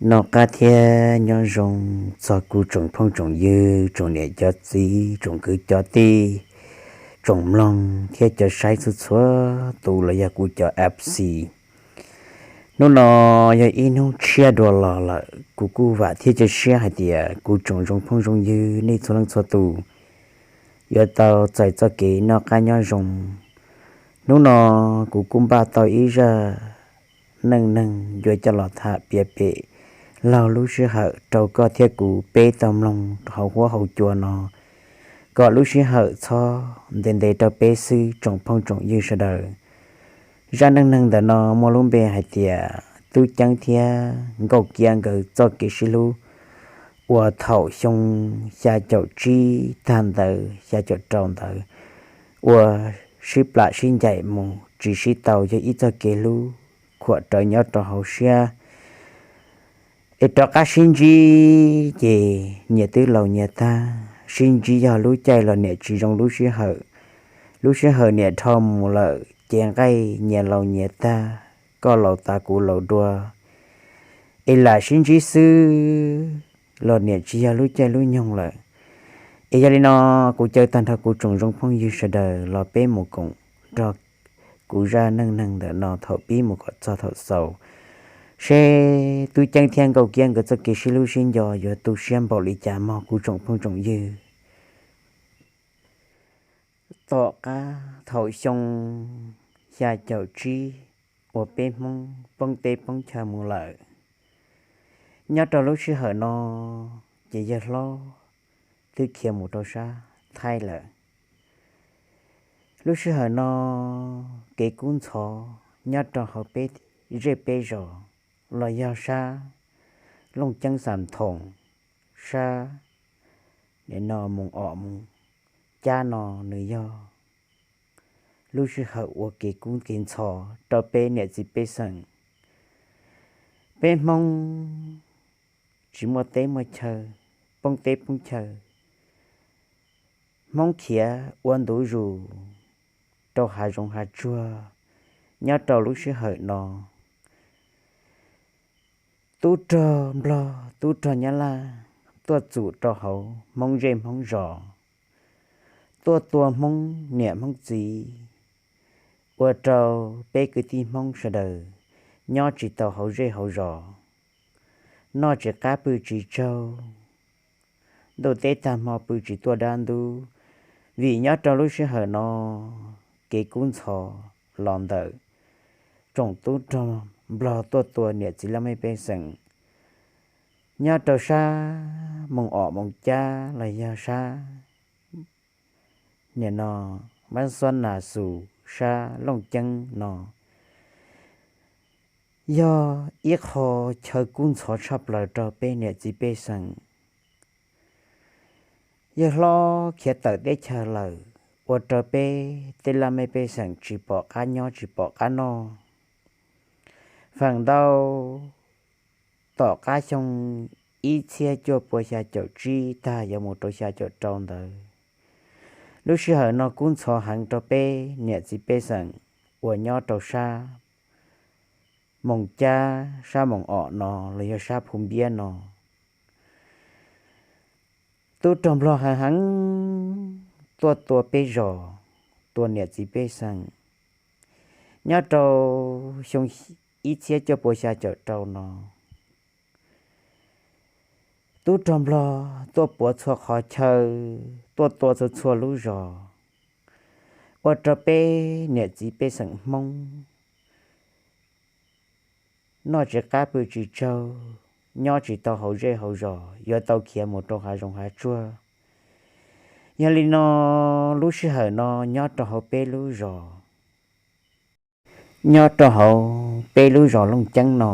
Noj qab thiab nyob zoo txog kuv tsoom phooj tsoom ywg, tsoom niam cov txiv, tsoom kwv cov tij, tsoom mloog thiab cov saib txhua txhua tus los yog kuv cov F C. Hnub no yog ib hnub tshiab dua los lawm, kuv kuj vam thiab cia siab hais tias kuv tsoom zoo phooj zoo ywg nej txhua leej txhua tus yuav tau txais txoj kev noj qab nyob zoo. Hnub no kuv kuj npaj tau ib zaj neej neeg yuav coj los tham piav pem laug lub sij hawm rau koj thiab kuv peb tau mloog hauv huab hauv cua no, kom lub sij hawm txhob ntev ntev rau peb xwb tsoom phooj tsoom ywg sawv daws. Zaj neej neeg ntawm no muaj lub npe hais tias Tub Ceeb thiab Nkauj Kiab nkawd txoj kev sib hlub uas thaum xyoo xya caum tsib tag ntawd xya caum rau ntawd uas sib plam sib ncaim mus tsis sib tau, yog ib txoj kev hlub khuam rawv nyob rau hauv siab. Es rov qab sib ntsib ces nyias twb laus nyias tag, sib ntsib yog lub caij los niam tsis zoo lub sij hawm. Lub sij hawm niam dhau mus lawm, cev nqaij nyias laus nyias tag, koj laus tas kuv laus dua, es lam sib ntsib xwb los niam tsis yog lub caij lub nyoog lawm. Es yog li no, kuv caw tag nrho kuv tsoom zoo phooj ywg sawv daws los peb mus koom nrog kuv zaj neej neeg ntawm no thaum pib mus kom txog thaum xaus, seb Tub Ceeb thiab Nkauj Kiab nkawd txoj kev sib hlub sib nco yuav tu siab npaum li cas mog kuv tsoom phooj tsoom ywg. Tom qab thaum xyoo xya caum tsib uas peb Hmoob poob teb poob chaw mus lawm, nyob rau lub sij hawm no ces yawg hlob twb khiav mus rau sab Thaib lawm. Lub sij hawm no kev kub ntxhov nyob rau hauv peb zej peb zos los yog sab Looj Ceeb Xam Thoom, sab nim no Moos Om Moos Cab no nws yog lub sij hawm ua kev kub kev ntxhov rau peb niam txiv pej xeem. Peb Hmoob tsis muaj teb muaj chaw, poob teb poob chaw, Hmoob khiav ua ntu zus rau hav zoov hav tsuag. Nyob rau lub sij hawm no, tub rog Nplog tub rog Nyab Laj tuaj txum rau hauv Hmoob zej Hmoob zos, tuaj tua Hmoob niam Hmoob txiv, ua rau peb kwv tij Hmoob sawv daws nyob tsis tau hauv zej hauv zos, noj tsis qab pw tsis tsaug, ntuj teb tag hmo pw tsis tuaj dab ntub. Vim nyob rau lub sij hawm no kev kub ntxhov los ntawm tsoom tub rog Nplog tuaj tua niam txiv laj mej pej xeem nyob rau sab Moos Om Moos Cab los yog sab nim no Mab Xuab Nas Xus sab Looj Ceeb no, yog ib qho chaw kub ntxhov tshaj plaws rau peb niam txiv pej xeem. Yawg hlob khiav tawm teb chaws lawm, ua rau peb tej laj mej pej xeem tsis pom qab nyob tsis pom qab noj. Feem ntau tom qab xyoo ib txhiab cuaj pua xya caum tsib tag yuav mus rau xya caum rau ntawd, lub sij hawm no kub ntxhov heev rau peb niam txiv pej xeem uas nyob rau sab Moos Cab, sab Moos Om no los yog sab Phu Npiab no. Tub rog Nplog heev heev tuaj tua peb zos, tua niam txiv pej xeem. Nyob rau xyoo ib txhiab cuaj pua xya caum rau no, tub rog Nplog tuaj puav txhua qhov chaw, tuaj tua txhua txhua lub zos, ua rau peb niam txiv pej xeem Hmoob noj tsis qab pw tsis tsaug, nyob tsis tau hauv zej hauv zos, yuav tau khiav mus rau hav zoov hav tsuag. Yog li no, lub sij hawm no nyob rau hauv peb lub zos, nyob rau hauv peb lub zos Looj Ceeb no,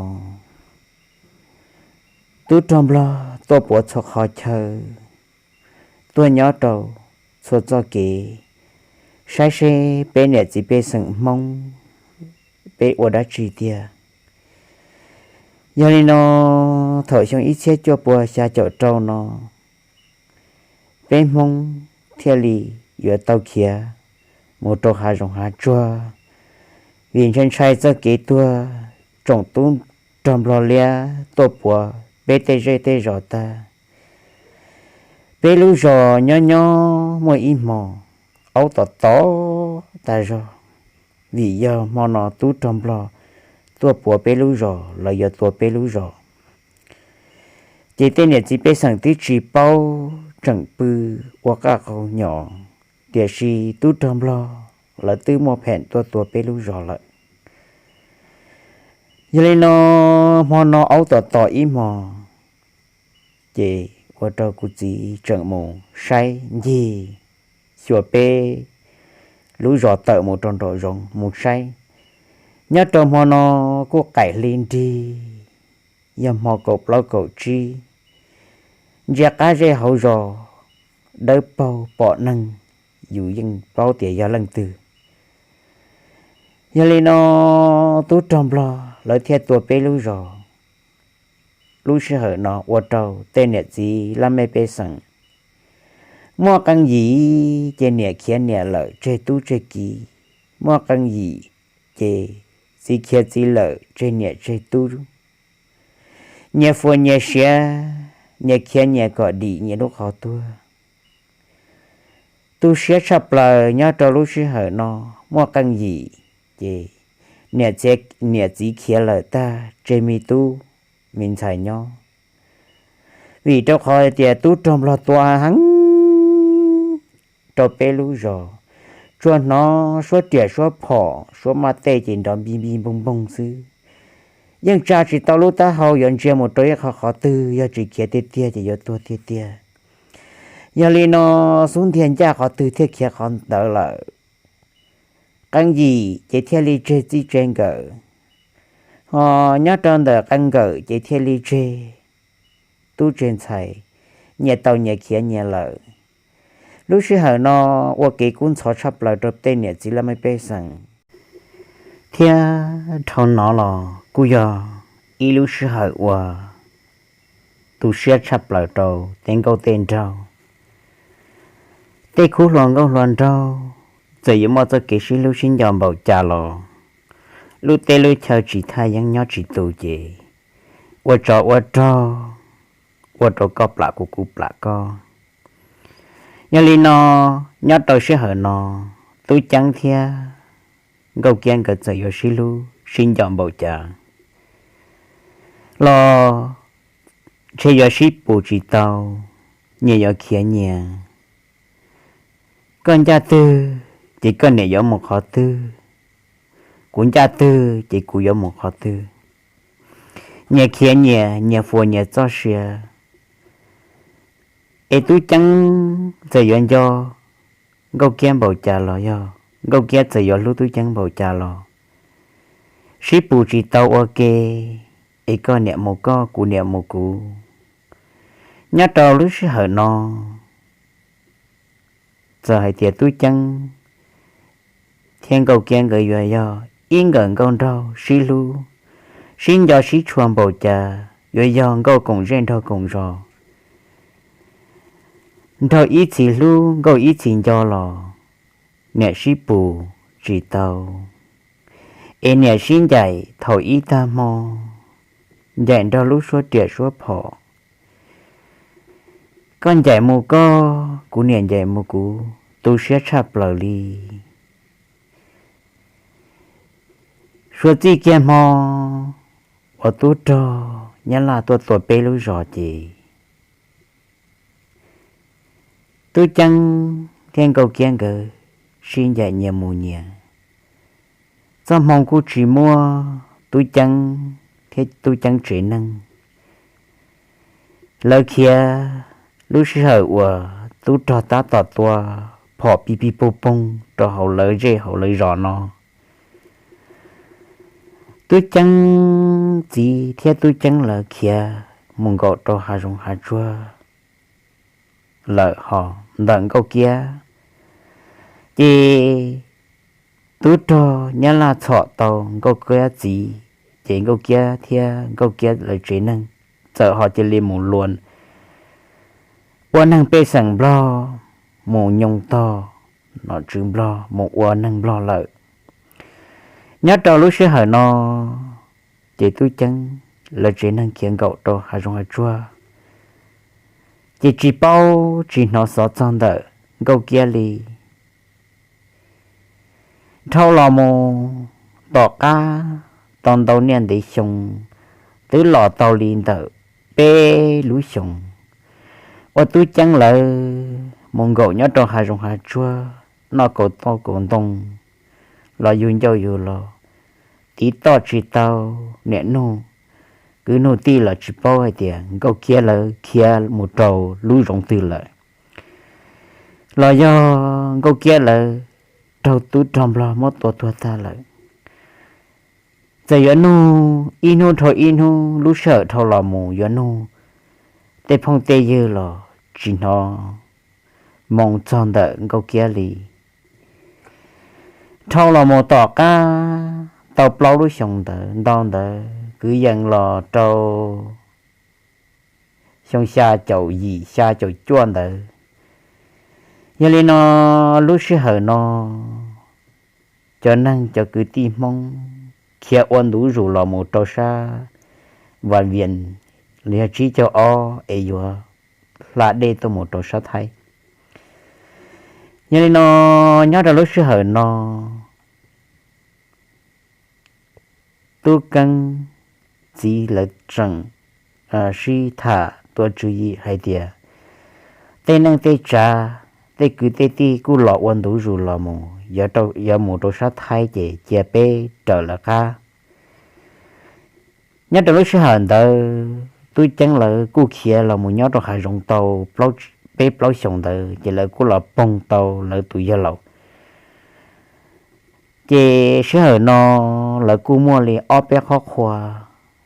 tub rog Nplog tuaj puav txhua qhov chaw, tuaj nyob rau txhua txoj kev, saib seb peb niam txiv pej xeem Hmoob peb ua dab tsi tiag. Yog li no, thaum xyoo ib txhiab cuaj pua xya caum rau no, peb Hmoob thiaj li yuav tau khiav mus rau hav zoov hav tsuag, vim ntshai ntshai txoj kev tuag. Tsoom tub rog nplog liab tuaj puav peb tej zej tej zos tag. Peb lub zos nyob nyob muaj ib hmo, aub tom tom tas zog, vim yog hmo no tub rog nplog tuaj puav peb lub zos, lawv yuav tua peb lub zos. Ces tej niam txiv pej xeem twb tsis paub, tseem pw ua qaj qau nyo, tiam sis tub rog nplog lawv twb muaj pheem tuaj tua peb lub zos lawm. Yog li no, hmo no aub tom tom ib hmo, ces ua rau kuv txiv tseem mus saib ncig xyuas peb lub zos tawm mus rau nraum zoov mus saib. Nyob rau hmo no kuj qaim hli nrig, yog hmo kaum plaub kaum tsib, ntsia qab zej hauv zos dawb paug pom neeg, yus yeej paub tias yog leej twg. Yog li no, tub rog nplog lawv thiaj tua peb lub zos. Lub sij hawm no ua rau tej niam txiv laj mej pej xeem muaj qee yim ces niam khiav niam lawm tseg tub tseg ki, muaj qee yim ces txiv khiav txiv lawm tseg niam tseg tub, nyias fuas nyias siav, nyias khiav nyias kom dim nyias lub qhov tuag. Tu siab tshaj plaws nyob rau lub sij hawm no, muaj qee yim ces niam txiv khiav lawm tag tseg me tub me ntxhais nyob. Vim rau qhov tias tub rog nplog tua heev rau peb lub zos, tsuas hnov suab riam suab phom suab maj tej ces nrov npij npij npoog npoog xwb. Yeej tsa tsis tau lub taub hau yuav ntsia mus rau ib qho qhov twg, yog tsis khiav tiag tiag ces yuav tuag tiag tiag. Yog li no, xub ntiag ncaj qhov twg thiaj khiav qhov ntawd lawm. Qee yim ces thiaj li tseg txij tseg nkawm, ho nyob rau ntawm qee nkawm ces thiaj li tseg tub tseg ntxhais, nyias tau nyias khiav nyias lawm. Lub sij hawm no ua kev kub ntxhov tshaj plaws rau tej niam txiv laj mej pej xeem, thiab dhau no los kuj yog ib lub sij hawm uas tu siab tshaj plaws rau tej nkauj tej nraug. Tej khub hluas nkauj hluas nraug txawm yuav muaj txoj kev sib hlub sib nco npaum cas los lub teb lub chaw tsis thaj yeeb nyob tsis tus ces ua tsov ua rog, ua rau koj plam kuv kuv plam koj. Yog li no, nyob rau sij hawm no, Tub Ceeb thiab Nkauj Kiab nkawd txawm yuav sib hlub sib nco npaum cas los ntshe yuav sib pus tsis tau, nyias yuav khiav nyias. Koj ncaj twg ces koj niam yuav mus qhov twg, kuv ncaj twg ces kuv yuav mus qhov twg. Nyias khiav nyias, nyias fuas nyias txoj sia. Es Tub Ceeb txawm yuav nco Nkauj Kiab npaum cas los yog Nkauj Kiab txawm yuav hlub Tub Ceeb npaum cas los sib pus tsis tau ua ke, es koj niam mus koj, kuv niam mus kuv. Nyob rau lub sij hawm no, txawm hais tias Tub Ceeb thiab Nkauj Kiab nkawd yuav yog ib nkawm nkauj nraug sib hlub, sib nco sib tshua npaum cas, yuav yog nkauj koom zej nraug koom zos, nraug ib txhis hlub nkauj ib txhis nco los niam sib pus tsis tau, es niam sib ncaim thaum ib tag hmo, ncaim nrog lub suab riam suab phom. Koj ncaim mus koj, kuv niam ncaim mus kuv, tu siab tshaj plaws li. Suav txij kiag hmo uas tub rog Nyab Laj tuaj tua peb lub zos ces Tub Ceeb thiab Nkauj Kiab nkawd sib ncaim nyias mus nyias. Txoj hmoo kuj tsis muaj Tub Ceeb thiab Tub Ceeb tsev neeg. Lawv khiav lub sij hawm uas tub rog tab tom tua phom pig pig poog poog rau hauv lawv zej hauv lawv zos no. Tub Ceeb txiv thiab Tub Ceeb lawv khiav mus nkaum rau hav zoov hav tsuag lawm, ho ntawm Nkauj Kiab ces tub rog Nyab Laj txhom tau Nkauj Kiab txiv, ces Nkauj Kiab thiab Nkauj Kiab lawv tsev neeg txawm ho cia li mus luas ua neeg pej xeem Nplog, mus nyoog tog nom tswv Nplog, mus ua neeg Nplog lawm. Nyob rau lub sij hawm no ces Tub Ceeb lawv tsev neeg khiav nkaum rau hav zoov hav tsuag, ces tsis paub tsis hnov xov txog ntawm Nkauj Kiab li. Dhau los mus tom qab tau ntau niaj ntev xyoo, twb los tau li ntawm peb lub xyoos, ua Tub Ceeb lawv mus nkaum nyob rau hav zoov hav tsuag, noj kaus toj kaus ntoo los yug ncauj yug lo, tiv toj tsis tau niam nug kwv nug tij los tsis paub hais tias Nkauj Kiab lawv khiav mus rau lub zoov twg lawm, los yog Nkauj Kiab lawv raug tub rog nplog muab tua tuag tag lawm. Txawm yuav nug ib hnub dhau ib hnub, lub sij hawm dhau los mus yuav nug tej phooj tej ywg los tsis hnov moo txog ntawm Nkauj Kiab li. Dhau los mus tom qab tau plaub lub xyoos ntawd ntau ntawd, kwv yees los rau xyoo xya caum yim xya caum cuaj ntawd. Yog li no, lub sij hawm no cov neeg cov kwv tij Hmoob khiav ua ntu zus los mus rau sab Vas Vias, los yog tsib caug ob es yuav hla dej tuaj mus rau sab Thaib. Yog li no, nyob rau lub sij hawm no, Tub Ceeb txiv lawv tseem sib tham tua tswv yim hais tias tej neej tej tsav, tej kwv tej tij kuj los ua ntu zus los mus, yuav mus rau sab Thaib ces cia peb raws lawv qab. Nyob rau lub sij hawm ntawd Tub Ceeb lawv kuj khiav los mus nyob rau hav zoov tau peb plaub xyoos ntawd ces lawv kuj los poog tau lawv tus yawg laus. Ces sij hawm no lawv kuj muaj li ob peb qhov qhua,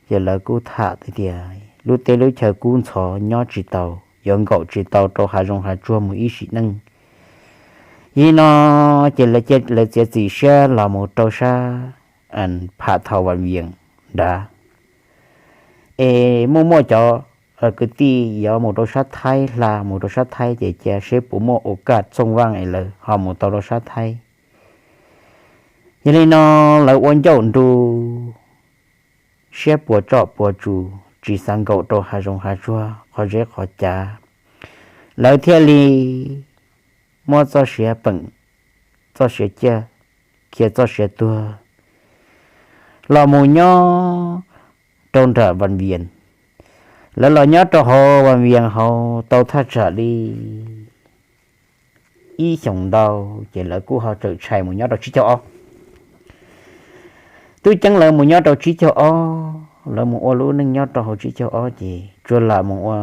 ces lawv kuj tham tias lub teb lub chaw kub ntxhov nyob tsis tau, yuav nkaum tsis tau rau hav zoov hav tsuag mus ib sim neej. Yog li no ces lawv txiav txim siab los mus rau sab Pham Thau Vas Vias nrad. Es muaj muaj cov kwv tij yuav mus rau sab Thaib hla mus rau sab Thaib ces cia seb puas muaj ua kaj txooj vaj es lawv ho mus tau rau sab Thaib. Yog li no lawv ua ncauj nru siab puas tsom puas tsus tsis xav nkaum rau hav zoov hav tsuag qhov zeb qhov cav, lawv thiaj li muab txoj sia peem txoj sia ciaj, khiav txoj sia tuag los mus nyob rau nram Vas Vias. Lawv los nyob rau hauv Vas Vias hauv tau thaj tsam li ib xyoos ntau, ces lawv kuj ho txawm tshais mus nyob rau tsib caug ob. Tub Ceeb lawv mus nyob rau tsib caug ob, lawv mus ua lub neej nyob rau hauv tsib caug ob ces tsuas lam mus ua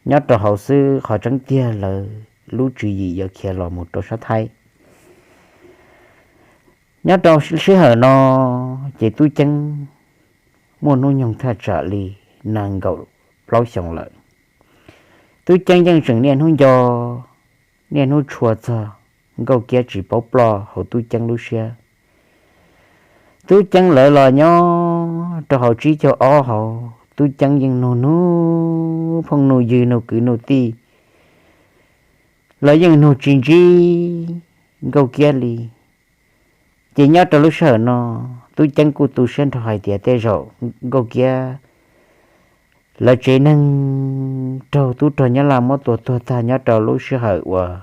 nyob rau hauv xwb, qhov tseeb tiag lawv lub tswv yim yuav khiav los mus rau sab Thaib. Nyob rau sij hawm no ces Tub Ceeb muaj hnub nyoog thaj tsam li nees nkaum plaub xyoos lawm. Tub Ceeb yeej tseem niaj hnub nco niaj hnub tshua txog Nkauj Kiab tsis paub ploj hauv Tub Ceeb lub siab. Tub Ceeb lawv los nyob rau hauv tsib caug ob hauv, Tub Ceeb yeej nug nug phooj nug ywg nug kwv nug tij los yeej nug tsis ntsib Nkauj Kiab li. Ces nyob rau lub sij hawm no Tub Ceeb kuj tu siab nrho hais tias tej zaum Nkauj Kiab lawv tsev neeg raug tub rog Nyab Laj muab tua tuag tag nyob rau lub sij hawm uas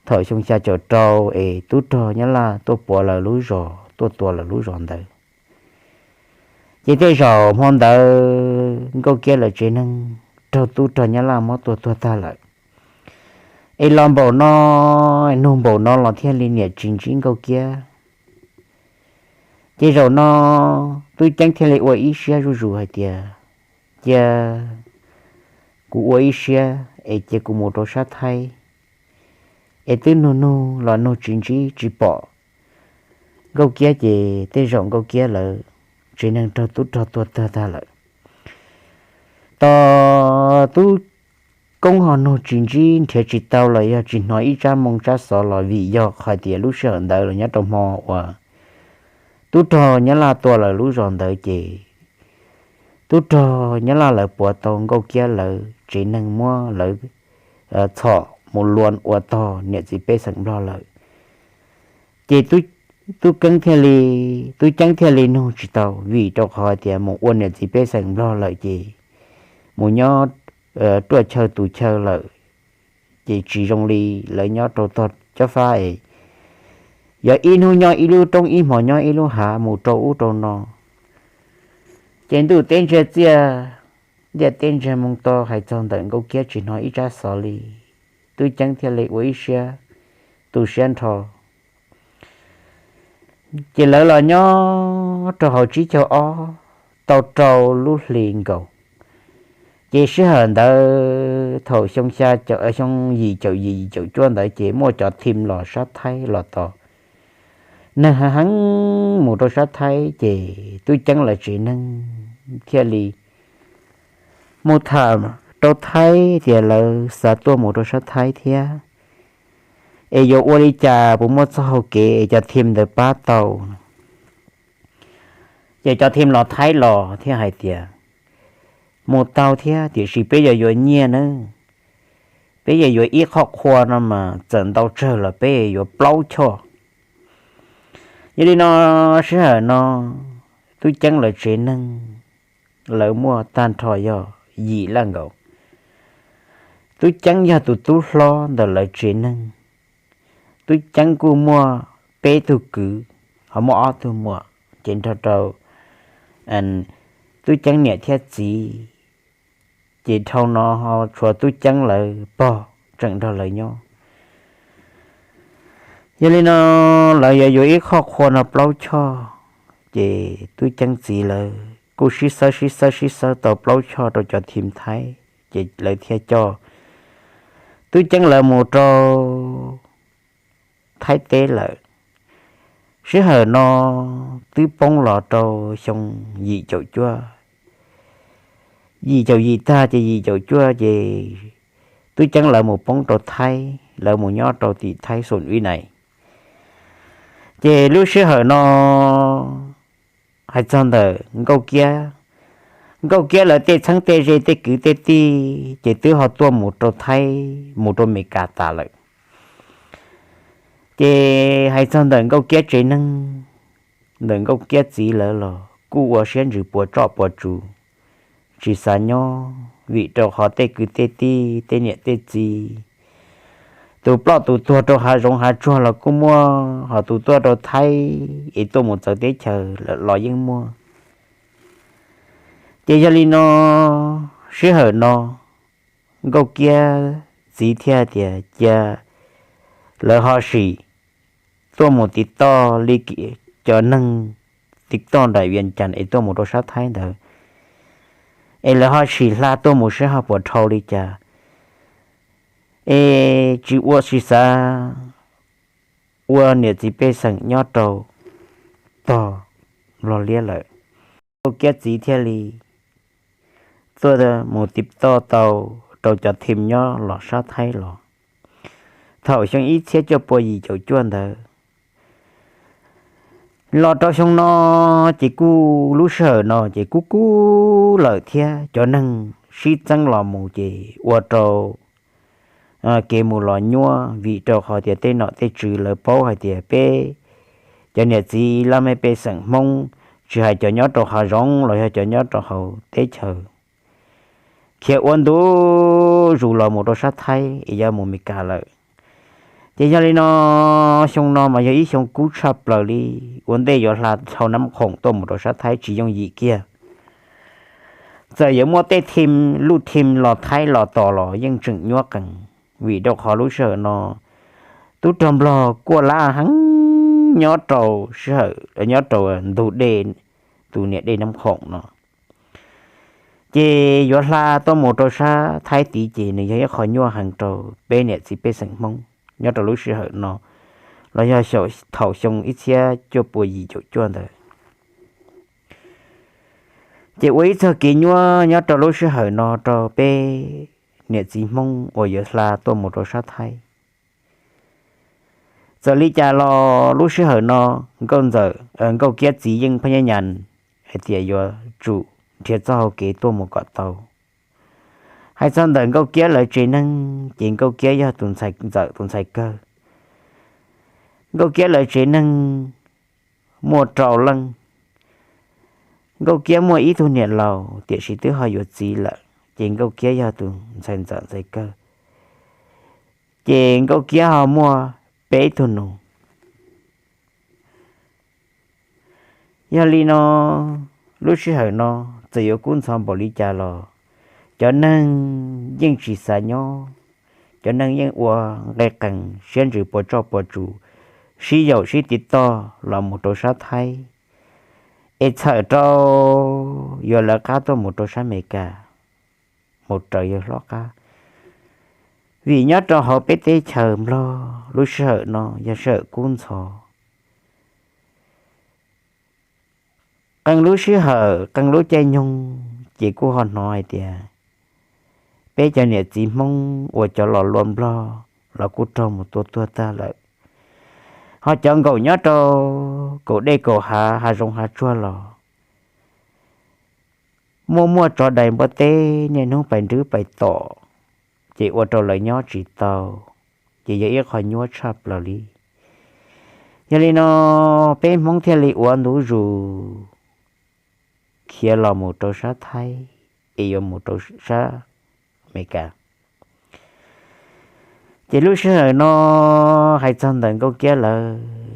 thaum xyoo xya caum rau es tub rog Nyab Laj tuaj puav lawv lub zos tuaj tua lawv lub zos ntawd. Ces tej zaum hmo ntawd Nkauj Kiab lawv tsev neeg raug tub rog Nyab Laj muab tua tuag tag lawm. Es los npaum no, nug npaum no los thiaj li niam tsis ntsib Nkauj Kiab. Ces zaum no Tub Ceeb thiaj li ua ib siab zuj zus hais tias cia kuv ua ib siab es cia kuv mus rau sab Thaib. Es twb nug nug los nug tsis ntsib tsis pom Nkauj Kiab ces tej zaum Nkauj Kiab lawv tsev neeg raug tub rog tua tuag tag lawm. Tos Tub Koob ho nug tsis ntsib nrhiav tsis tau los yog tsis hnov ib tsab moo tsab xov los vim yog hais tias lub sij hawm ntawd los nyob rau hmo uas tub rog Nyab Laj tua lawv lub zos ntawd ces tub rog Nyab Laj lawv puav tau Nkauj Kiab lawv tsev neeg muab lawv txhom mus luas ua tog niam txiv pej xeem Nplog lawm. Ces Tub Tub Ceeb thiaj li, Tub Ceeb thiaj li nug tsis tau, vim rau qhov tias mus ua niam txiv pej xeem Nplog lawm ces mus nyob ruaj chaw tus chaw lawm, ces tsis zoo li lawv nyob rau tog cob fab es yog ib hnub nyob ib lub roob, ib hmo nyob ib lub hav, mus rau ub rau no. Ces ntuj teb ntsiag txiaj, ntiaj teb ntsiag moo to, hais txog ntawm Nkauj Kiab tsis hnov ib tsab xov li. Tub Ceeb thiaj li ua ib siab tu siab nrho. Ces lawv los nyob rau hauv tsib caug ob tau rau lub hli nkaus. Ces sij hawm ntawd thaum xyoo xya caum, xyoo yim caum yim, yim caum cuaj ntawd ces muaj cov thim los sab Thaib los tos, neeg heev heev mus rau sab Thaib, ces Tub Ceeb lawv tsev neeg thiaj li mus tham rau Thaib tias lawv xav tuaj mus rau sab Thaib thiab, es yuav ua li cas puas muaj txoj hau kev es cov thim ntawd pab tau. Ces cov thim los Thaib los thiaj hais tias, mus tau thiab, tiam sis peb yuav yuav nyiaj nawb. Peb yuav yuav ib qhov qhua no mas txawm ntau tsawg los peb yuav plaub choj. Yog li no, sij hawm no Tub Ceeb lawv tsev neeg lawv muaj tag nrho yog yim laj nkaus. Tub Ceeb yog tus tub hlob ntawm lawv tsev neeg. Tub Ceeb kuj muaj peb tug kwv, ho muaj ob tug muam, ces nrog rau Tub Ceeb niam thiab txiv, ces dhau no ho tshuav Tub Ceeb lawv pog tseem nrog lawv nyob. Yog li no, lawv yuav yuav ib qhov qhua no plaub choj, ces Tub Ceeb txiv lawv kuj sib xawb sib xawb sib xawb tau plaub choj rau cov thim Thaib, ces lawv thiaj coj Tub Ceeb lawv mus rau Thaib teb lawm. Sij hawm no twb poob los rau xyoo yim caum cuaj, yim caum yim tag ces yim caum cuaj ces Tub Ceeb lawv mus poob rau Thaib, lawv mus nyob rau tim Thaib Xum Vib Nais. Ces lub sij hawm no hais txog ntawm Nkauj Kiab, Nkauj Kiab lawv tej txheeb tej ze tej kwv tej tij ces twb ho tuaj mus rau Thaib, mus rau Meskas tas lawm. Ces hais txog ntawm Nkauj Kiab tsev neeg, ntawm Nkauj Kiab txiv lawv los kuj ua siab ntsws puas tsuaj puas tsuv, tsis xav nyob vim rau qhov tej kwv tej tij tej niam tej txiv, tus ploj tus tuag rau hav zoov hav tsuag los kuj muaj, ho tus tuaj rau Thaib es tuaj mus txawv teb chaws los yeej muaj. Ces yog li no, sij hawm no Nkauj Kiab txiv thiaj tias cia lawv ho sim tuaj mus tiv toj li cov neeg tiv toj nram Vias Cas es tuaj mus rau sab Thaib ntawd, es lawv ho sim hla tuaj mus saib ho puas dhau li cas, es tsis ua tsis xav ua niam txiv pej xeem nyob rau tog Nplog liab lawm. Nkauj Kiab txiv thiaj li tuaj mus tiv toj tau rau cov thim nyob los sab Thaib los. Thaum xyoo ib txhiab cuaj pua yim caum cuaj ntawd los rau xyoo no, ces kuj lub sij hawm no ces kuj kub lawm thiab, cov neeg sib txeeb los mus ces ua rau kev mus los nyuaj, vim rau qhov tias tej nom tej tswv lawv paub hais tias peb cov niam txiv laj mej pej xeem Hmoob, tsis hais cov nyob rau hav zoov los yog cov nyob rau hauv teb chaws, khiav ua ntu zus los mus rau sab Thaib es yuav mus Meskas lawm. Ces yog li no, xyoo no mas yog ib xyoo kub tshaj plaws li, ua ntej yuav hla dhau Nab Khoom tuaj mus rau sab Thaib tsis yooj yim kiag. Txawm yuav muaj tej thim, lub thim los Thaib los tos los yeej tseem nyuaj qees, vim rau qhov lub sij hawm no tub rog Nplog kuaj lab heev nyob rau sij hawm, nyob rau ntug dej, tus niam dej Nab Khoom no. Ces yuav hla tuaj mus rau sab Thaib tid ces nws yog ib qho nyuaj heev rau peb niam txiv pej xeem Hmoob nyob rau lub sij hawm no, los yog thaum xyoo ib txhiab cuaj pua yim caum cuaj ntawd. Ces ua ib txog kev nyuaj nyob rau lub sij hawm no rau peb niam txiv Hmoob uas yuav hla tuaj mus rau sab Thaib. Txawm li cas los lub sij hawm no Nkauj Ntxawm, Nkauj Kiab txiv yeej phab nyab nyas hais tias yuav tsum nrhiav txoj hau kev tuaj mus kom tau. Hais txog ntawm Nkauj Kiab lawv tsev neeg ces Nkauj Kiab yog tus ntxhais ntxawm, tus ntxhais kawg. Nkauj Kiab lawv tsev neeg muaj rau leej. Nkauj Kiab muaj ib tug niam laus tiam sis twb ho yuav txiv lawm, ces Nkauj Kiab yog tus ntxhais ntxawm ntxhais kawg. Ces Nkauj Kiab ho muaj peb tug nus. Yog li no, lub sij hawm no, txawm yuav kub ntxhov npaum li cas los cov neeg yeej tsis xav nyob. Cov neeg yeej ua nqe qees siab ntsws puas tsoj puas tsus, sib yaum sib tiv toj los mus rau sab Thaib, es txhawm rau yuav lawv qab tuaj mus rau sab Amelikas mus raws yawg hlob qab. Vim nyob rau hauv peb teb chaws Nplog lub sij hawm no yog sij hawm kub ntxhov. Qee lub sij hawm qee lub caij nyoog ces kuj ho hnov hais tias peb cov niam txiv Hmoob uas cov los luaj Nplog los kuj raug mus tua tuag tag lawm. Ho cov nkaum nyob rau kaum dej kaum hav hav zoov hav tsuag los muaj muaj tsov dais npua teb niaj hnub pais nrwb pais tom, ces ua rau lawv nyob tsis tau, ces yog ib qho nyuaj tshaj plaws li. Yog li no, peb Hmoob thiaj li ua ntu zus khiav los mus rau sab Thaib es yuav mus rau sab Amelikas. Ces lub sij hawm no hais txog ntawm Nkauj Kiab lawv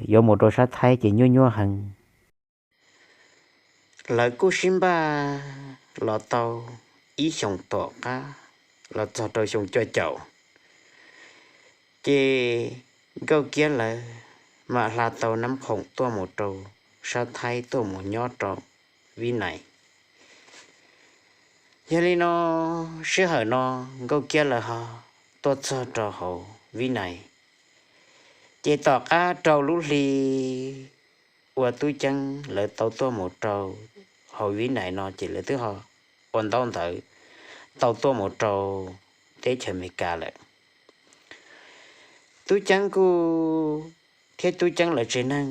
yuav mus rau sab Thaib ces nyuaj nyuaj heev. Lawv kuj sib npaj los tau ib xyoos tom qab los txog rau xyoo cuaj caum, ces Nkauj Kiab lawv mam hla tau nab khoom tuaj mus rau sab Thaib tuaj mus nyob rau Vib Nais. Yog li no, sij hawm no Nkauj Kiab lawv ho tuaj txog rau hauv Vib Nais, ces tom qab rau lub hli uas Tub Ceeb lawv tau tuaj mus rau hauv Vib Nais no ces lawv twb ho ua ntaub ntawv tau tuaj mus rau teb chaws Amelikas lawm. Tub Ceeb kuj thiab Tub Ceeb lawv tsev neeg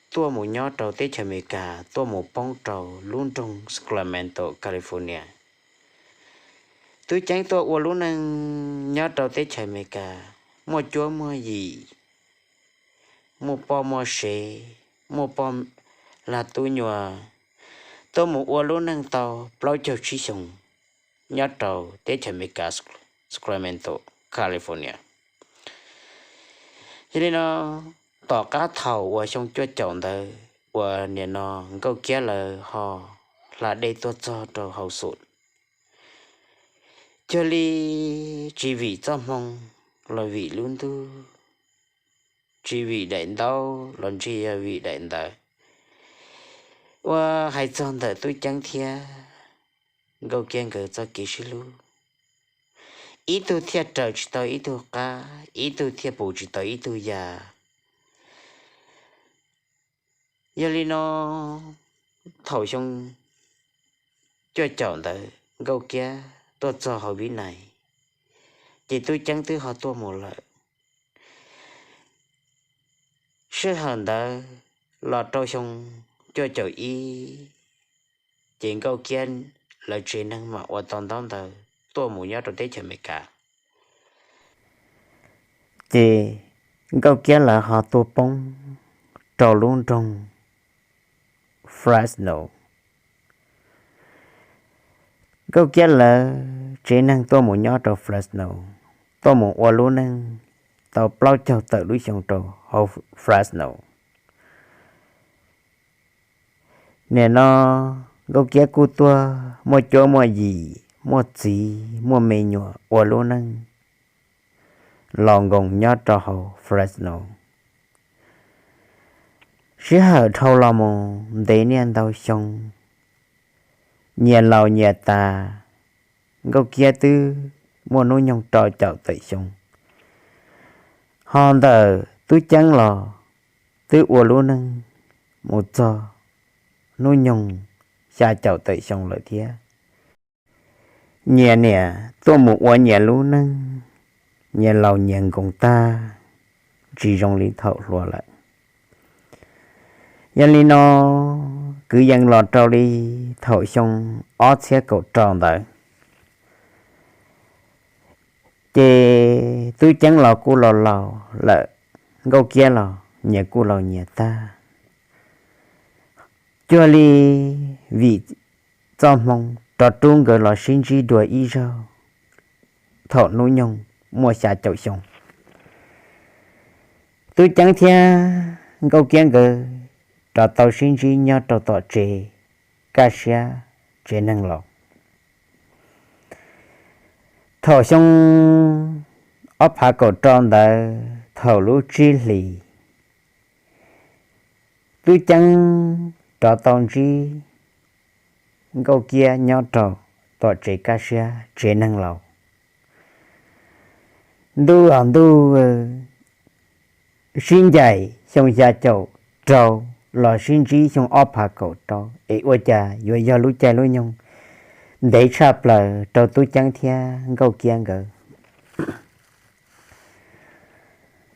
tuaj mus nyob rau teb chaws Amelikas tuaj mus poob rau lub nroog Sacramento, California. Tub Ceeb tuaj ua lub neej nyob rau teb chaws Amelikas, muaj cuab muaj yim, muaj poj muaj sev, muaj poj lag tub nyuam, tuaj mus ua lub neej tau plaub caug tsib xyoos nyob rau teb chaws Amelikas, Sacramento, California. Yog li no, tom qab thaum uas xyoo cuaj caum ntawd uas nim no Nkauj Kiab lawv ho hla dej tuaj txog rau hauv Xum, cuag li tsis vim txoj hmoo los vim lub ntuj, tsis vim daim ntaub los ntshe yog vim daim ntawv. Uas hais txog ntawm Tub Ceeb thiab Nkauj Kiab nkawd txoj kev sib hlub, ib tug thiaj raws tsis tau ib tug qab, ib tug thiaj pum tsis tau ib tug ya. Yog li no, thaum xyoo cuaj caum ntawd Nkauj Kiab tuaj txog hauv Vib Nais, ces Tub Ceeb twb ho tuaj mus lawm. Sij hawm ntawd los rau xyoo cuaj caum ib, ces Nkauj Kiab lawv tsev neeg mam ua tau ntaub ntawv tuaj mus nyob rau teb chaws Amelikas. Ces Nkauj Kiab lawv ho tuaj poob rau lub nroog Fresno. Nkauj Kiab lawv tsev neeg tuaj mus nyob rau Fresno, tuaj mus ua lub neej tau plaub caug tawm lub xyoo rau hauv Fresno. Nim no Nkauj Kiab kuj tuaj muaj cuab muaj yim, muaj txiv muaj me nyuam ua lub neej laus nkoos nyob rau hauv Fresno. Sij hawm dhau los mus ntev niaj ntau xyoo, nyias laus nyias tas, Nkauj Kiab twb muaj hnub nyoog rau caum tawm xyoo. Ho ntawm Tub Ceeb los twb ua lub neej mus txog hnub nyoog xya caum tawm xyoo lawm thiab. Nyias niam tuaj mus ua nyias lub neej, nyias laus nyias nkoos tag, tsis zoo li thaum hluas lawm. Yog li no, kwv yees los rau li thaum xyoo ob txhiab kaum rau ntawd, ces Tub Ceeb los kuj laus laus lawm, Nkauj Kiab los nyias kuj laus nyias tag. Cuag li vim txoj hmoo rov rub nkawd los sib ntsib dua ib zaug thaum hnub nyoog muaj xya caum xyoo. Tub Ceeb thiab Nkauj Kiab nkawd rov tau sib ntsib nyob rau tom tsev kaj siab tsev neeg laus. Thaum xyoo ob phav kaum rau ntawd thaum lub tsib hlis, Tub Ceeb rov tau ntsib Nkauj Kiab nyob rau tom tsev kaj siab tsev neeg laus. Ntuj os ntuj, sib ncaim xyoo xya caum rau los sib ntsib xyoo ob phav kaum rau es ua cas yuav yog lub caij lub nyoog ntev tshaj plaws rau Tub Ceeb thiab Nkauj Kiab nkawd.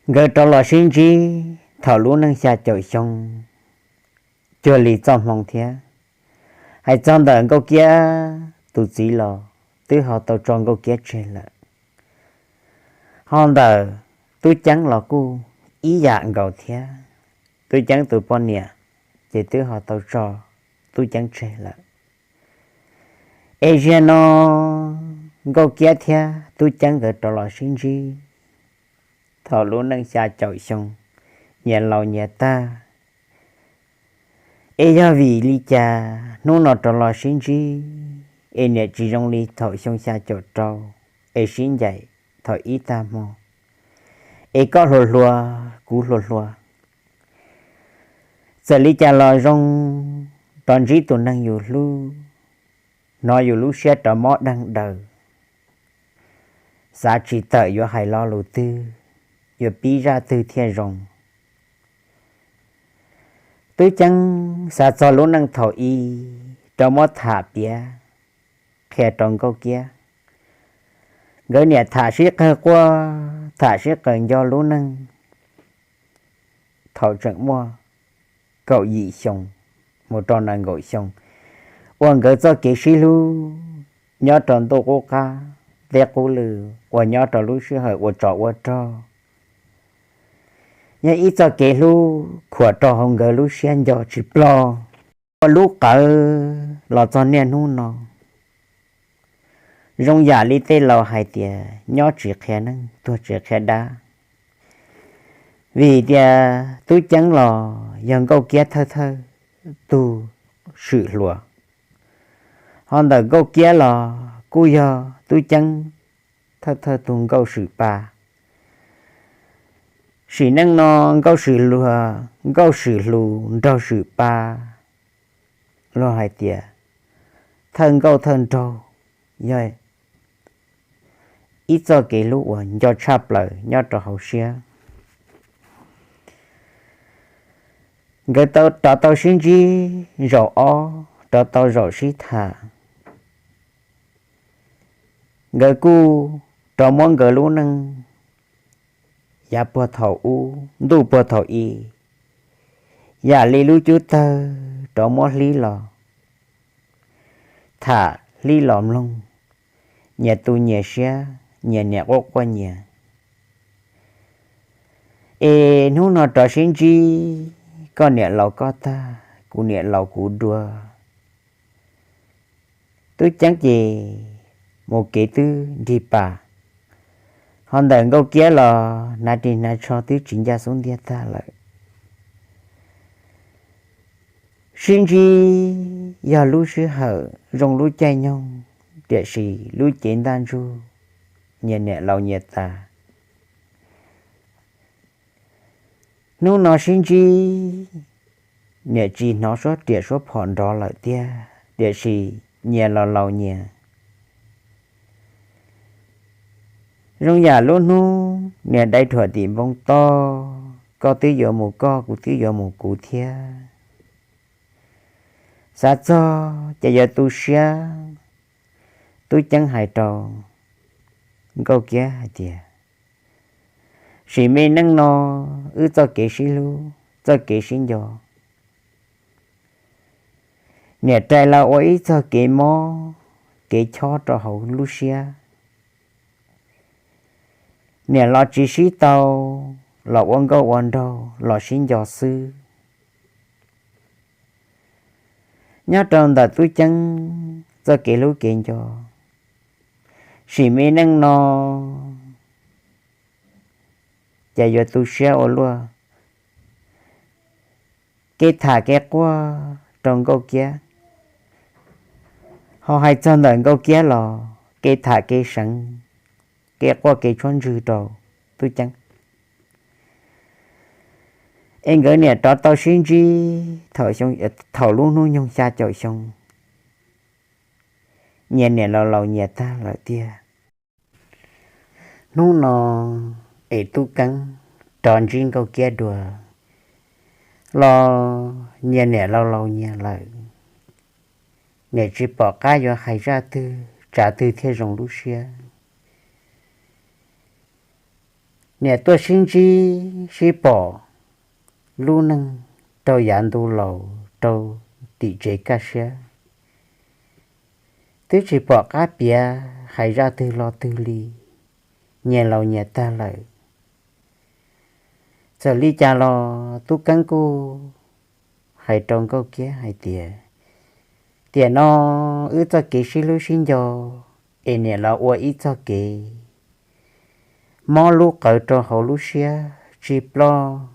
Nkawd rov los sib ntsib thaum lub neej xya caum xyoo, cuag li txoj hmoo thiab. Hais txog ntawm Nkauj Kiab tus txiv los twb ho tau tso Nkauj Kiab tseg lawm. Ho ntawm Tub Ceeb los kuj ib yam nkaus thiab. Tub Ceeb tus poj niam ces twb ho tau tso Tub Ceeb tseg lawm. Es ziag no Nkauj Kiab thiab Tub Ceeb nkawd rov los sib ntsib thaum lub neej xya caum xyoo, nyias laus nyias tag. Es yog vim li cas hnub no rov los sib ntsib es niam tsis zoo li thaum xyoo xya caum rau, es sib ncaim thaum ib tag hmo, es koj hluas hluas kuv hluas hluas, txawm li cas los zoo rov ntsib tus neeg yus hlub, hnov yus lub siab rov mob deeg daws, xav tsis tawm yuav hais lo lus twg, yuav pib zaj twg thiaj zoo. Tub Ceeb xav txog lub neej thaum ub rov muab tham piav qhia rau Nkauj Kiab. Nkawd niam tham sib qawg quaj tham sib qawg nco lub neej thaum tseem muaj kaum yim xyoo mus rau nees nkaum xyoo, uas nkawd txoj kev sib hlub nyob rau ntuj qub qab teb qub lw, uas nyob rau lub sij hawm ua tsov ua rog, yog ib txoj kev hlub khuam rau hauv nkawd lub siab nco tsis ploj. Ua lub qawv los txog niaj hnub no, zoo yam li tej laus hais tias nyob tsis qhia neeg tuag tsis qhia dab. Vim tias Tub Ceeb los yog Nkauj Kiab thawj thawj tug swm hluas, ho ntawm Nkauj Kiab los kuj yog Tub Ceeb thawj thawj tug nkauj swm pa. Sim neej no nkauj swm hluas, nkauj swm hluas nraug swm pa los hais tias thawj nkauj thawj nraug yog ib txoj kev hlub uas nco tshaj plaws nyob rau hauv siab. Nkawd rov tau sib ntsib zaum ob, rov tau zaum sib tham. Nkawd kuj rov muab nkawd lub neej yav puag thaum ub, ntuj puag thaum i, yam li lub cub tawg rov muab hlib los tham, hlib los mloog, nyias tu nyias siab, nyias niam quaj quaj nyias. Es hnub no rov sib ntsib, koj niam laus koj tag, kuv niam laus kuv dua. Tub Ceeb ces mus kev twb nrig pas, ho ntawm Nkauj Kiab los hnav ris hnav tsho twb tsis ncaj xub ntiag tag lawm. Sib ntsib yog lub sij hawm zoo lub caij nyoog, tiam sis lub cev ntaj ntsug nyias niam laus nyias tas. Hnub no sib ntsib, niam tsis hnov suab riam suab phom nrov lawm tiag, tiam sis nyias los laus nyias. Zoo yam lub hnub niam dai dhuam tim npoo toj, koj twb yuav mus koj, kuv twb yuav mus kuv thiab. Xav txog ces yuav tu siab. Tub Ceeb hais rau Nkauj Kiab hais tias, sim me neej no wb txoj kev sib hlub, txoj kev sib nco, niam rais los ua ib txoj kev mob kev chob rau hauv lub siab. Niam los tsis sib tau, los ua nkauj ua nraug los sib nco xwb. Nyob rau ntawm Tub Ceeb txoj kev hlub kev nco, sim me neej no ces yuav tu siab ua luaj, kev tham kev quaj rau Nkauj Kiab. Ho hais txog ntawm Nkauj Kiab los kev tham kev seev, kev quaj kev tshuab ntswg rau Tub Ceeb. Es nkawd niam rov tau sib ntsib thaum lub hnub nyoog xya caum xyoo, nyias niam laus laus nyias tag lawm tiag. Hnub no es Tub Ceeb rov ntsib Nkauj Kiab dua los nyias niam laus laus nyias lawm, niam tsis pom qab yuav hais zaj twg tsav twg thiaj zoo lub siab. Niam tuaj sib ntsib sib pom lub neej rau yav ntu laus rau tim tsev kaj siab, twb tsis pom qab piav hais zaj twg lo twg li, nyias laus nyias tag lawm. Txawm li cas los Tub Ceeb kuj hais rau Nkauj Kiab hais tias, tiam no wb txoj kev sib hlub sib nco es niam los ua ib txoj kev mob lub qawv rau hauv lub siab tsis ploj.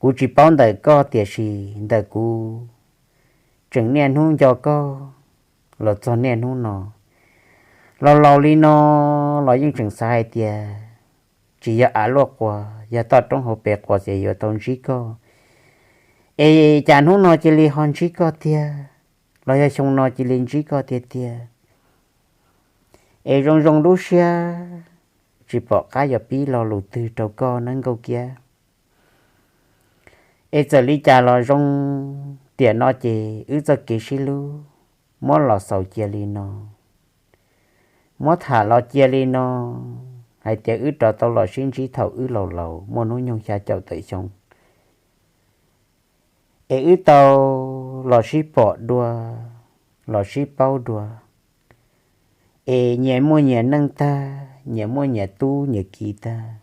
Kuv tsis paub ntawm koj tiam sis ntawm kuv tseem niaj hnub nco koj los txog niaj hnub no. Laus laus li no los yeej tseem xav hais tias tsis yog av luaj quas, yog toj roob hauv pes quas ces yuav tau ntsib koj. Es cas hnub no cia li ho ntsib koj tiag, los yog xyoo no cia li ntsib koj tiag tiag? Es zoo zoo lub siab, tsis pom qab yuav pib lo lus twg rau koj nawb Nkauj Kiab. Es txawm li cas los zoo, tiam no ces wb txoj kev sib hlub muab los xaus cia li no, muab tham los cia li no, hais tias wb rov tau los sib ntsib thaum wb laus laus muaj hnub nyoog xya caum tawm xyoo, es wb tau los sib pom dua, los sib paub dua, es nyias muaj nyias neej tag, nyias muaj nyias tub nyias ki tag,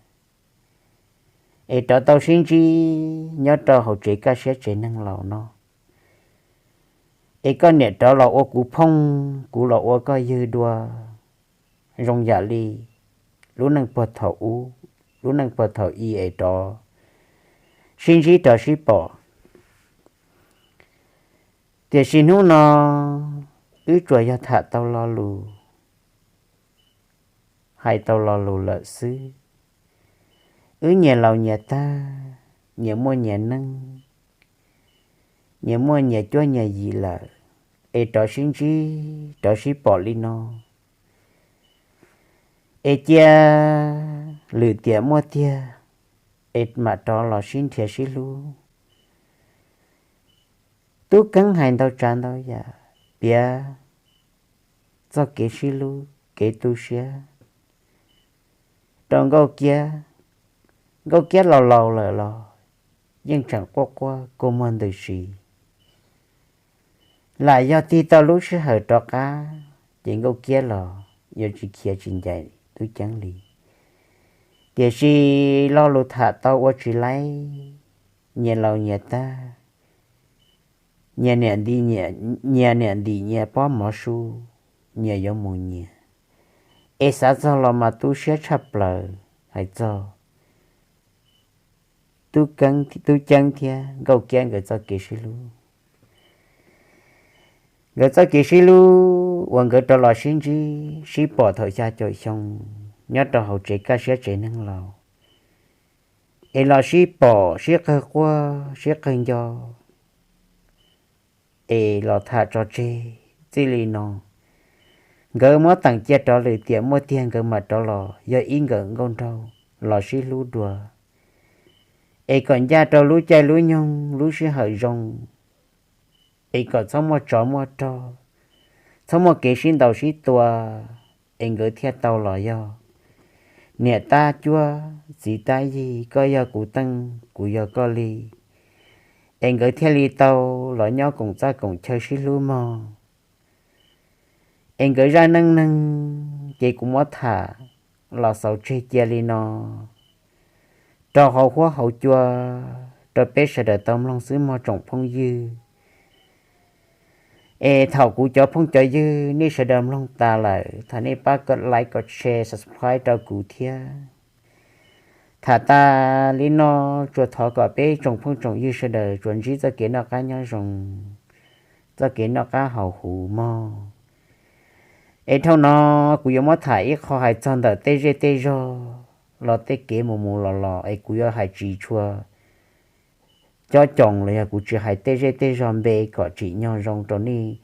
es rov tau sib ntsib nyob rau hauv tsev kaj siab tsev neeg laus no, es koj niam rov los ua kuv phooj, kuv los ua koj yawg dua, zoo yam li lub neej puag thaum ub, lub neej puag thaum i es rov sib ntsib rov sib pom. Tiam sis hnub no wb tsuas yog tham tau lo lus, hais tau lo lus lawm xwb. Wb nyias laus nyias tag, nyias muaj nyias neej, nyias muaj nyias cuab nyias yim lawm, es rov sib ntsib rov sib pom li no, es cia lwm tiam muaj tiag, es mam rov los sib nrhiav sib hlub. Tub Ceeb hais ntau tsav ntau yam piav txoj kev sib hlub kev tu siab rau Nkauj Kiab. Nkauj Kiab laus laus lawm los yeej tseem quaj quaj kua muag ntws si. Lam yog tig tau lub sij hawm rov qab ces Nkauj Kiab los yuav tsis khiav tsis ncaim Tub Ceeb li. Tiam sis lo lus tham tau ua tsis laib, nyias laus nyias tag, nyias niam ntim nyias pob mov su, nyias yuav mus nyias. Es xav txog los mas tu siab tshaj plaws hais txog Tub Ceeb thiab Nkauj Kiab nkawd txoj kev sib hlub. Nkawd txoj kev sib hlub uas nkawd rov los sib ntsib sib pom thaum xya caum xyoo nyob rau hauv tsev kaj siab tsev neeg laus, es los sib pom sib qawg quaj sib qawg nco, es los tham tso tseg txij li no. Nkawd muab teem cia rov lwm tiam muaj tiag nkawd mam rov los yog ib nkawm nkauj nraug los sib hlub dua, es kom ncaj rau lub caij lub nyoog lub sij hawm zoo, es kom txhob muaj tsov muaj rog, txhob muaj kev sib ntaus sib tua, es nkawd thiaj tau los yog niam tab cuab txiv tab yig, koj yog kuv teej kuv yog koj li, es nkawd thiaj li tau los nyob koom txaj koom chaw sib hlub mog. Es nkawd zaj neej neeg ces kuv muab tham los xaus tseg cia li no rau hauv huab hauv cua rau peb sawv daws tau mloog xwb mog tsoom phooj ywg. Es thaum kuv cov phooj cov ywg nej sawv daws mloog tas lawm, thov nej pab kom like, kom share, subscribe rau kuv thiab. Tham tas li no, tsuas thov kom peb tsoom phooj tsoom ywg sawv daws tsuas ntsib txoj kev noj qab nyob zoo, txoj kev noj qab haus huv mog. Es dhau no kuv yuav muab tham ib qho hais txog ntawm tej zej tej zog los tej kev mus mus los los, es kuv yuav hais tsis tshua cob coos los yog kuv tsis hais tej zej tej zog npe kom tsim nyog zoo rau nej,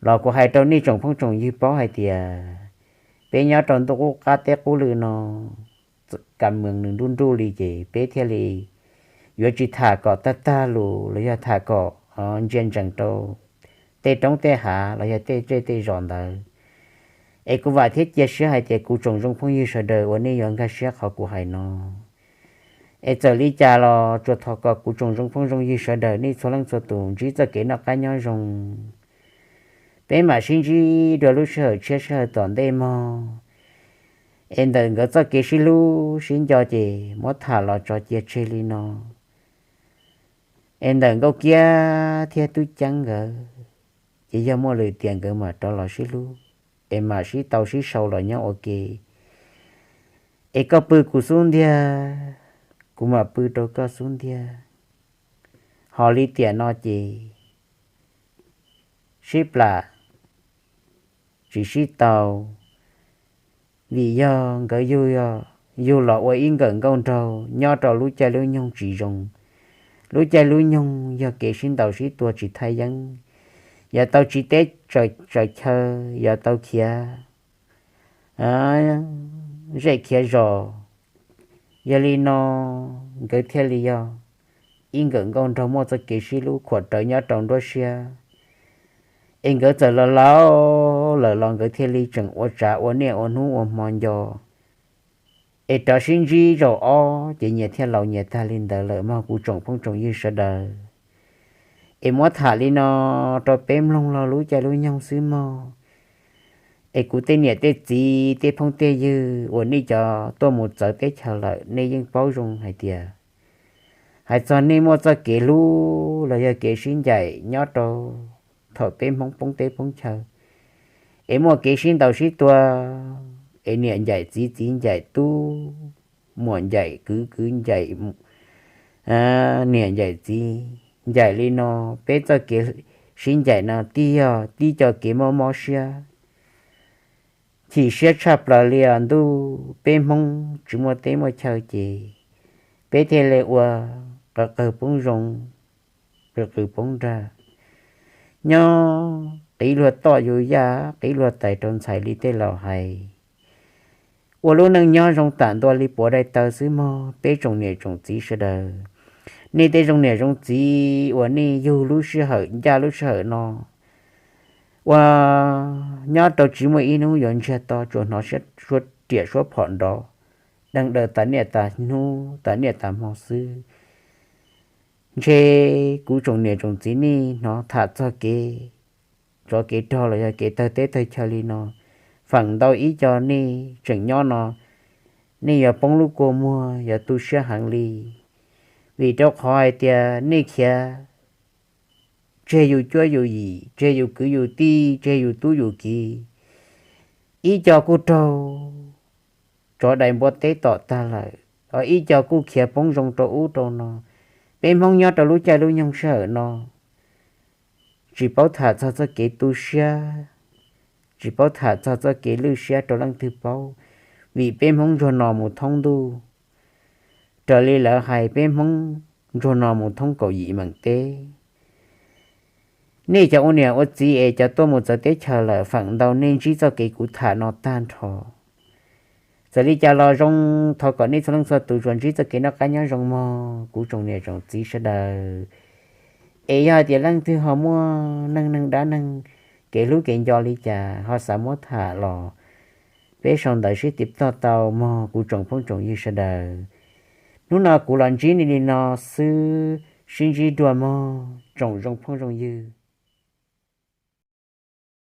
los kuv hais rau nej tsoom phooj tsoom ywg paub hais tias peb nyob rau ntuj qub qab teb qub lw no, kam mees nws nruj nruj li ces peb thiaj li yuav tsis tham kom tag tag lus los yog tham kom ntsia ntsees rau tej roob tej hav los yog tej zej tej zos ntawd. Es kuv vam thiab cia siab hais tias kuv tsoom zoo phooj ywg sawv daws uas nej yuav nkag siab qhov kuv hais no. Es txawm li cas los tsuas thov kom kuv tsoom zoo phooj zoo ywg sawv daws nej txhua leej txhua tus ntsib txoj kev noj qab nyob zoo. Peb mam sib ntsib dua lub sij hawm tshiab sij hawm tom ntej mog. Es ntawm nkawd txoj kev sib hlub sib nco ces muab tham los tso cia tseg li no. Es ntawm Nkauj Kiab thiab Tub Ceeb nkawd, ces yog muaj lwm tiam nkawd mam rov los sib hlub, es mam sib tau sib sau los nyob ua ke. Es koj pw kuv xub ntiag, kuv mam pw rau koj xub ntiag. Ho li tiam no ces sib plam tsis sib tau, vim yog nkawd yug los ua ib nkawm nkauj nraug nyob rau lub caij lub nyoog tsis zoo. Lub caij lub nyoog yog kev sib ntaus sib tua tsis thaj yeeb, yuav tau tsiv teb tsaws chaw, yuav tau khiav zej khiav zos. Yog li no nkawd thiaj li yog ib nkawm nkauj nraug muaj txoj kev sib hlub khuam rawv nyob rau nruab siab. Es nkawd txawm los laus lawm los nkawd thiaj li tseem ua tsav ua niaj ua hnub ua hmo nco. Es rov sib ntsib zaum ob ces nyias thiaj laus nyias tag li ntawd lawm mog kuv tsoom phooj tsoom ywg sawv daws. Es muab tham li no rau peb mloog los lub caij lub nyoog xwb mog. Es kuv tej niam tej txiv tej phooj tej ywg uas nej cov tuaj mus txawv teb chaws lawm nej yeej paub zoo hais tias, hais txog nej muaj txoj kev hlub los yog kev sib ncaim nyob rau thaum peb Hmoob poob teb poob chaw, es muaj kev sib ntaus sib tua, es niam ncaim txiv, txiv ncaim tub, muam ncaim kwv, kwv ncaim niam, ncaim txiv, ncaim li no, peb txoj kev sib ncaim no tib yog tib co kev mob mob siab, chim siab tshaj plaws li os ntuj. Peb Hmoob tsis muaj teb muaj chaw ces peb thiaj li ua qw qw poob zoo, qw qw poob nrag, nyob qiv luag toj yus yaj, qiv luag tais rau ntxhais li tej laus hais. Ua lub neej nyob zoo tam ntua li puav dai taw xwb mog peb tsoom niam tsoom txiv sawv daws. Nej tej zoo niam zoo txiv uas nej yug lub sij hawm ncaj lub sij hawm no, uas nyob rau tsis muaj ib hnub yuav ntsiag to, tsuas hnov suab riam suab phom nrov deeg daws tas niaj tas hnub tas niaj tas hmo xwb. Ntshe kuv tsoom niam tsoom txiv nej hnov tham txog kev tsov kev rog los yog kev tawg teb tawg chaw li no, feem ntau ib co nej tseem nyob no, nej yuav poob lub kua muag, yuav tu siab heev li. Vim rau qhov hais tias nej khiav tseg yus cuab yus yim, tseg yus kwv yus tij, tseg yus tub yus kiv. Ib co kuj raug tsov dais npua teb tom tag lawm, ib co kuj khiav poob zoo rau ub rau no. Peb Hmoob nyob rau lub caij lub nyoog sij hawm no, tsis paub tham txog txoj kev tu siab, tsis paub tham txog txoj kev lwj siab rau leej twg paub, vim peb Hmoob ntsuag no mus thoob ntuj. Raws li lawv hais peb Hmoob ntsuag no mus thoob kaum yim meem teb. Nej cov ua niam ua txiv es cov tuaj mus txawv teb chaws lawm, feem ntau nej ntsib txoj kev kuv tham no tag nrho. Txawm li cas los zoo, thov kom nej txhua leej txhua tus tsuas ntsib txoj kev noj qab nyob zoo mog kuv tsoom niam tsoom txiv sawv daws. Es yog hais tias leej twg ho muaj neej neeg dab neeg, kev hlub kev nco li cas ho xav muab tham los peb sau ntawv sib tiv toj tau mog kuv tsoom phooj tsoom ywg sawv daws. Hnub no kuv los ntsib nej li no xwb, sib ntsib dua mog tsoom zoo phooj zoo ywg.